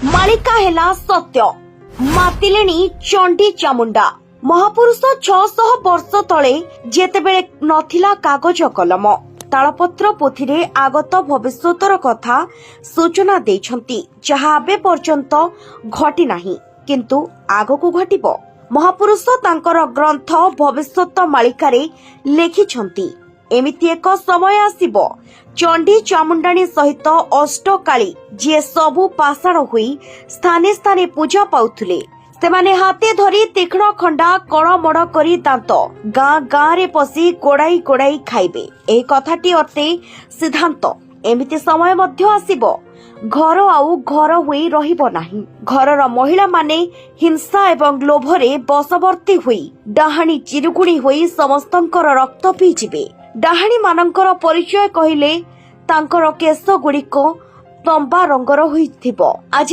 ମାଳିକା ହେଲା ସତ୍ୟ। ମାତିଲେଣି ଚଣ୍ଡୀ ଚାମୁଣ୍ଡା। ମହାପୁରୁଷ 600 ବର୍ଷ ତଳେ, ଯେତେବେଳେ ନଥିଲା କାଗଜ କଲମ, ତାଳପତ୍ର ପୋଥିରେ ଆଗତ ଭବିଷ୍ୟତର କଥା ସୂଚନା ଦେଇଛନ୍ତି, ଯାହା ଏବେ ପର୍ଯ୍ୟନ୍ତ ଘଟିନାହିଁ କିନ୍ତୁ ଆଗକୁ ଘଟିବ। ମହାପୁରୁଷ ତାଙ୍କର ଗ୍ରନ୍ଥ ଭବିଷ୍ୟତ ମାଳିକାରେ ଲେଖିଛନ୍ତି, ଏମିତି ଏକ ସମୟ ଆସିବ, ଚଣ୍ଡୀ ଚାମୁଣ୍ଡାଣୀ ସହିତ ଅଷ୍ଟକାଳୀ, ଯିଏ ସବୁ ପାଷାଣ ହୋଇ ସ୍ଥାନେ ସ୍ଥାନେ ପୂଜା ପାଉଥିଲେ, ସେମାନେ ହାତେ ଧରି ତୀକ୍ଷ୍ଣ ଖଣ୍ଡା, କଣମଣ କରି ଦାନ୍ତ, ଗାଁ ଗାଁରେ ପଶି ଗୋଡାଇ ଗୋଡାଇ ଖାଇବେ। ଏହି କଥାଟି ଅଟେ ସିଦ୍ଧାନ୍ତ। ଏମିତି ସମୟ ମଧ୍ୟ ଆସିବ, ଘର ଆଉ ଘର ହୋଇ ରହିବ ନାହିଁ। ଘରର ମହିଳାମାନେ ହିଂସା ଏବଂ ଲୋଭରେ ବଶବର୍ତ୍ତୀ ହୋଇ ଡାହାଣୀ ଚିରୁଗୁଣି ହୋଇ ସମସ୍ତଙ୍କର ରକ୍ତ ପିଇଯିବେ। ଡାହାଣୀମାନଙ୍କର ପରିଚୟ କହିଲେ ତାଙ୍କର କେଶ ଗୁଡ଼ିକ ତମ୍ବା ରଙ୍ଗର ହୋଇଥିବ। ଆଜି